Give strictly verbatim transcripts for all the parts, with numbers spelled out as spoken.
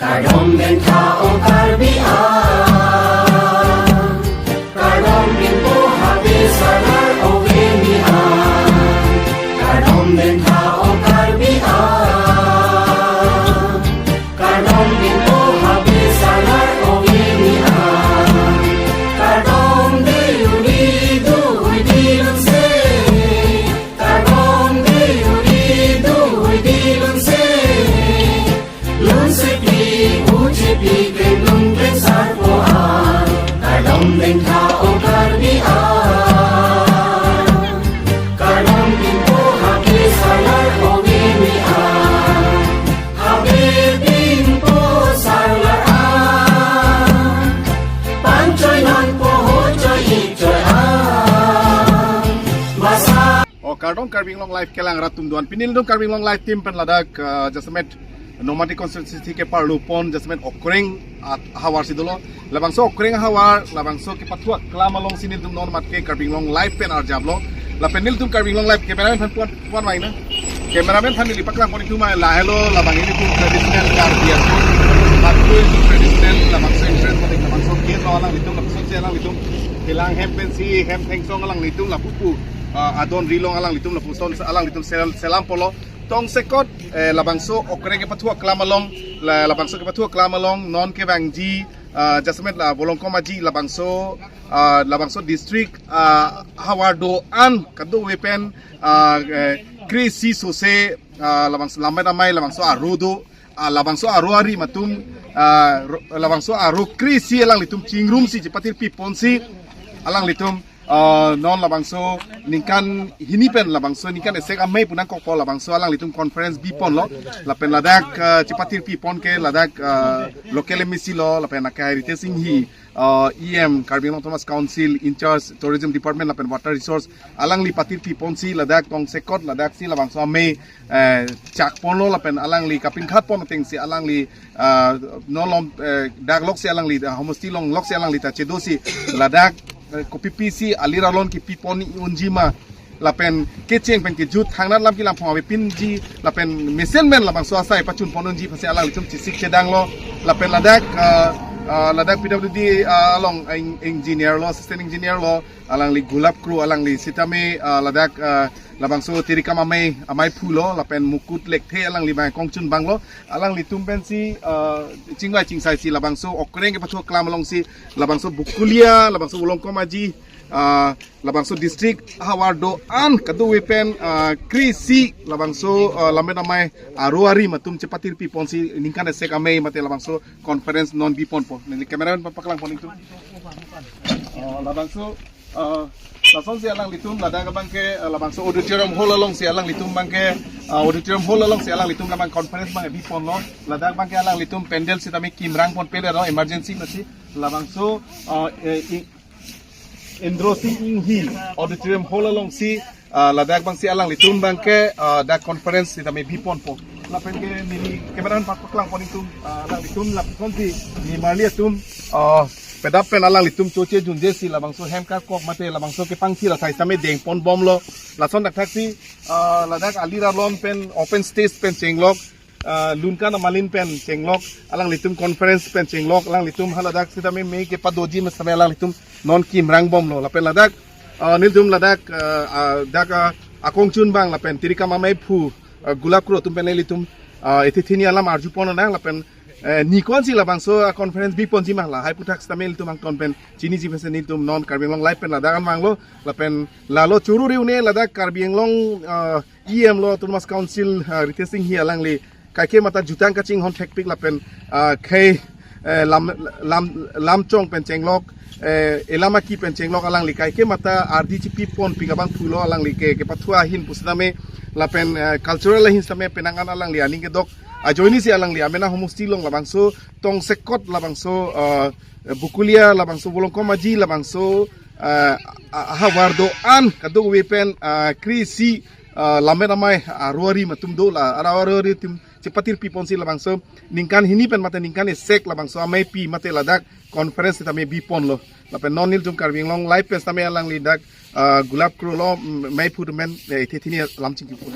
Kardom dengtha o Karbi ang, kardom binpo habe salar o bini ang. Kardom dengtha o Karbi ang, kardom binpo habe salar o bini ang. Kardom de uri duhui dilun se, kardom de uri duhui dilun se. Lunse pi uche pi pen lun pen sarpo an, kardom dengtha o Karbi ang. Kardom binpo habe salar o bini ang, habe binpo salar ang. Panchoi nonpo hochoi ichoi ang. Masa O kardom Karbi Anglong Live kelang rat atum doan. Pini nelitum Karbi Anglong Live team pen ladak, ah, jasemet Nomati constituency keparlo pon jasemet Okreng at havar si dolo. Labangso Okreng havar, labangso kepathu aklam alongsi nelitum non mat ke Karbi Anglong Live pen arjaplo. Lapen nelitum Karbi Anglong Live cameraman phan puan puan mai na. Cameraman phan neli paklang pon itum mai lahelo labang nelitum traditional Karbi atum. Mat ke traditional labangso entrance mat labangso gate lo alanglitum labangso si alanglitum kelang hem pensi hem thengsong alanglitum lapupu, ah, adon rilong alanglitum lapuson alanglitum sel selam polo. Tongsekot, eh, labangso Okreng kepathu aklam along, la, labangso kepathu aklam along non kevangji, ah, jasemet la Volongkom Aji labangso, ah, labangso district, ah, havar do-an kadokave pen, ah, eh, kre-isi sose, ah, labangso lammet amei labangso aro do, ah, labangso aro arim atum, ah, ro-, labangso aro kre-isi alanglitum chingrumsi chepatirpi ponsi alanglitum, ah, non labangso ningkan hini pen labangso ningkan esek amei pu nangkokpo labangso alanglitum conference bi ponlo. Lapen ladak, ah, chepatirpi pon ke ladak, ah, local M A C lo lapen akai Ritesh Enghi, ah, E M, Karbi Anglong Autonomous Council in charge Tourism Department lapen Water Resource, alangli patirpi ponsi ladak tongsekot ladak si labangso amei, eh, chak ponlo lapen alangli kapinkhat pon atengsi alangli, ah, non lom, eh, dak lok si alangli, ah, homosti along lok si alangli ta chedosi ladak, eh, kopipi si alir alon kipi pon unji ma lapen kecheng pen kejut thangnat lam kelang phong avepinji lapen mesen pen labangso asai pachun pon unji aphansi alanglitum chesik chedanglo. Lapen ladak, ah, ah, ladak P W D, ah, along eng-, engineer lo, assistant engineer lo, alangli Gulap Kro alangli sitame, ah, ladak, ah, labangso tirikam amei, amei phulo lapen Mukut Lekthe alangli bang kongchun banglo. Alanglitum pensi, ah, chingvai chingsai si labangso Okreng kepathu aklam alongsi labangso Bokolia, labangso Volongkom Aji, ah, labangso district havar do-an kadokave pen, ah, kre-isi labangso, ah, lammet amei aro arim atum chepatirpi ponsi ningkan esek amei mate labangso conference non bi ponpo. Neli cameraman pa-, paklang pon itum. Ah, labangso, ah, lasonsi alanglitum ladak abangke, ah, labangso auditorium hall alongsi alanglitum abangke, ah, auditorium hall alongsi alanglitum labang conference abang bi ponlo. Ladak abangke alanglitum pandal sitame kimrang ponpe lo emergency masi. Labangso, ah, eh, i-, Indro Sing Enghi Auditorium Hall alongsi, ah, ladak abangsi alanglitum abangke, ah, dak conference sitame bi ponpo. Lapen ke neli cameraman pa-, paklang pon itum, ah, alanglitum lapuson si nimarli atum, ah, pedap pen alanglitum choche junje si labangso hem karkok mate labangso kepangthir asai sitame deng pon bomlo. Lason dakthak si, ah, ladak alir alon pen open stage pen chenglok, ah, Lunkan Amalin pen chenglok, alanglitum conference pen chenglok, alanglitum haladak sitame mei kepadoji ma sitame alanglitum non kimrang bomlo. Lapen ladak, ah, nelitum ladak, ah, ah, dak, ah, akongchun bang lapen tirikam amei phu, ah, Gulap Kro atum pen nelitum, ah, ethethini alam arju pon nang lapen, eh, nikon si labangso, ah, conference bi ponji ma lahai aputhak sitame nelitum angton pen chiniji pensi nelitum non Karbi Anglong Live pen ladak an vanglo lapen lalo churu riu ne ladak Karbi Anglong, ah, E M lo Autonomous Council, ah, Ritesh Enghi alangli kaike mata jutang kachinghon thekpik lapen, ah, khei, eh, lam, lam, lamchong pen chenglok, eh, elamaki pen chenglok alangli kaike mata ardi chipi ponpik abang phulo alangli ke, kepathu ahin pusitame lapen, eh, cultural ahin sitame penang an alangli aning kedok ajoine si alangli amena homosti along labangso tongsekot labangso, ah, Bokolia labangso Volongkom Aji labangso, ah, ah, havar do-an kadokave pen, ah, kre-isi, ah, lammet amei aro arim atum do la, aro arim atum chepatirpi ponsi labangso ningkan hini pen mate ningkan esek labangso ameipi mate ladak conference sitame bi ponlo. Lapen non nelitum Karbi Anglong Live pen sitame alangli dak, ah, Gulap Kro lo, mm, mei phu atum pen, eh, ethethini alam chingki pon.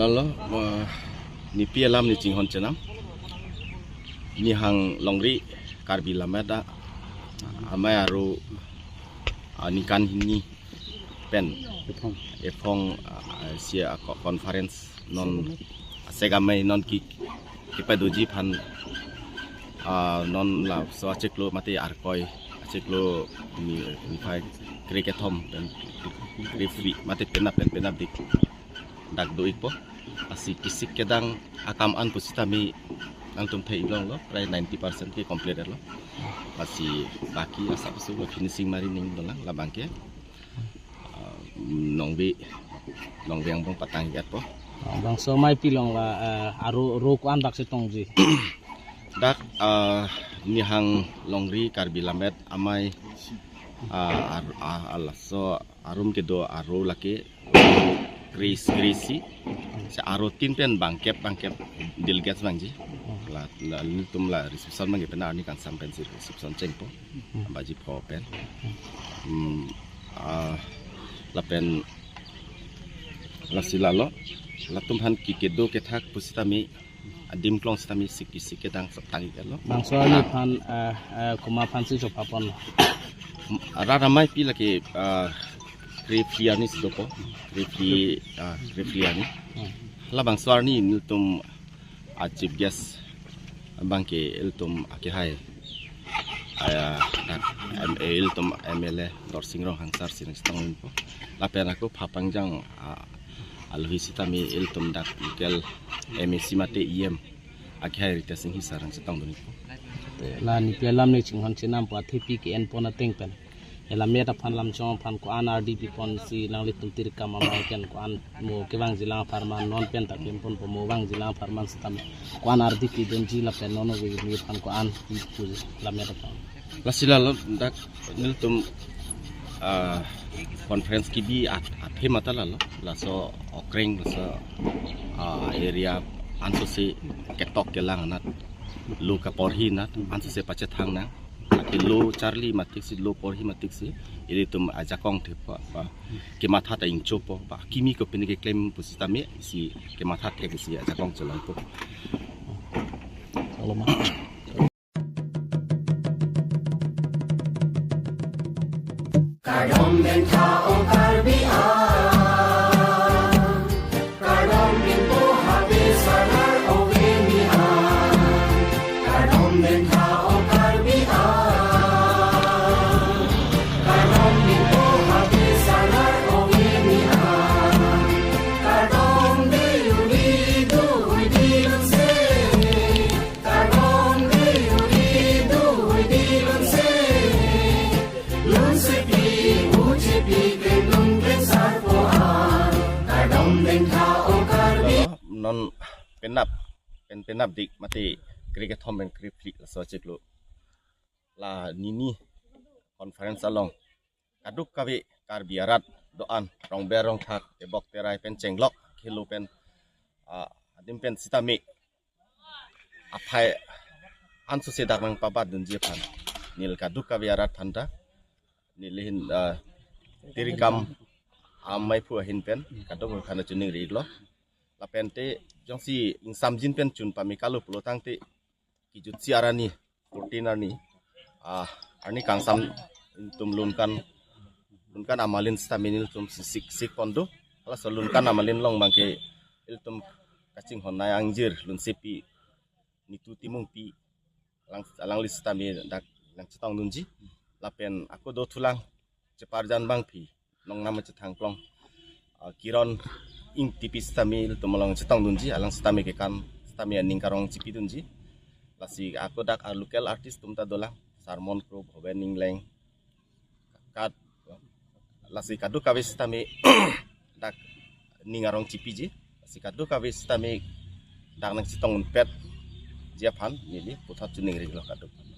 Lalo, eh, nepi alam ne chinghon chenam. Nihang longri Karbi Lammet a-, amei aro, ah, ningkan hini pen ephong, ephong, ah, isi a-co-, conference non asek amei non ke, kepadoji aphan, ah, non laso achiklo mate arkoi achiklo ni, niphai krekethom pen krephli mate penap pen penapdik dak do-ikpo. Lasi kesik kedang akam an pusitame nangtum thei-ik longlo, prai ninety percent ke complete lo. Lasi baki asap su lo finishing mari ning dolang labang ke, ah, nongve, nongve angbong patang-ikpo. Ah, bangso amei pi long la, eh, aro ro ko-an dak chetongji? Dak, ah, nihang longri Karbi Lammet amei, ah, ar-, ah, ah, laso arum kedo aro lake kre-, kre-isi. Si aro tin pen bangkep, bangkep delegates vangji. La, la, nelitum la reception abang ke pen arni kangsam pensi reception chengpo. Baji pho pen. Hmm, ah, lapen lasi lalo. Latum aphan ke kedo kethak pusitame adim klong sitame sik kesik kedang sap tang-iklo. Bangso arni aphan, eh, eh, komat aphansi chopapon? Rat amei pi lake, eh, krephli arni si dopo. Krephli, eh, krephli arni. Hmm. Labangso arni nelitum a-chief guest abang ke ilitum akehai, ah, dak M-, eh, ilitum M L A Dorsing Ronghang sir si nangchetongdunpo. Lapen ako phapangjang, ah, aluhi sitame ilitum dak local M A C mate E M akehai Ritesh Enghi sir nangchetongdunpo. Te la nepi alam ne chinghon chenam pu athepi ke-enpon ateng pen, eh, Lammet aphan Lamchong aphan ko-an ardi piponsi nanglitum tirikam amei pen ko-an mo kevangjilang apharman, non pen ta klemponpo, mo vangjilang apharman sitame ko-an ardi pidunji lapen non ove mi aphan ko-an pi pu Lammet aphan? Lasi lalo dak nelitum, ah, conference kebi at-, athe mata lalo, laso okreng, laso, ah, area ansose ketok kelang anat, lo kaporhi anat ansose pachethang nang. Lake lo charli matiksi, lo porhi matiksi, ilitum ajakong the pa, pa, kematha ta ingchopo, pa kimi kopine keklem pusitame isi kematha thek isi ajakong chelongpo. Saloma. Kardom dengtha o Karbi an, kardom binpo habe salar ove mi an. Kardom dengtha o Karbi an, kardom binpo habe salar ove mi an. Kardom de uli do oi di lun se, kardom de uli do oi di lun se. Lun sepi uji pi pen lun pen sarpo an, kardom dengtha o Karbi. Non penap, pen penapdik mate krekethom pen krephli laso achiklo. La nini conference along kadokave Karbi arat do-an, rongber rongthak, tebok terai pen chenglok, khelo pen, ah, adim pen sitame aphai ansose dak nangpabatdunji aphan neli kadokave arat aphan ta, neli ahin, ah, tirikam amei phu ahin pen kadokave aphan ta choningri-iklo. Lapen te jongsi ingsamjin pen chun pame kalo pulo tangte, kejutsi arni, fourteen arni, ah, arni kangsam ilitum lunkan, lunkan amalin sitame nelitum sik, sikpon do. Halaso lunkan amalin along abang ke ilitum kachinghon nai angjir lun sepi Nitu Timungpi alang, alangli sitame dak nangchetongdunji. Lapen ako dothulang cheparjan abangpi nongnam chethang klong, ah, Kiron Engtipi sitame ilitum along chetongdunji, alang sitame kekan sitame aning karong chipidunji. Lasi ako dak a-local artist atum ta dolang, Sarmon Kro, Bhoben Ingleng, kat, lasi kadokave sitame dak ning arong chipiji. Lasi kadokave sitame dak nangchetong unpetji aphan neli puthot choningri-iklo kadokave.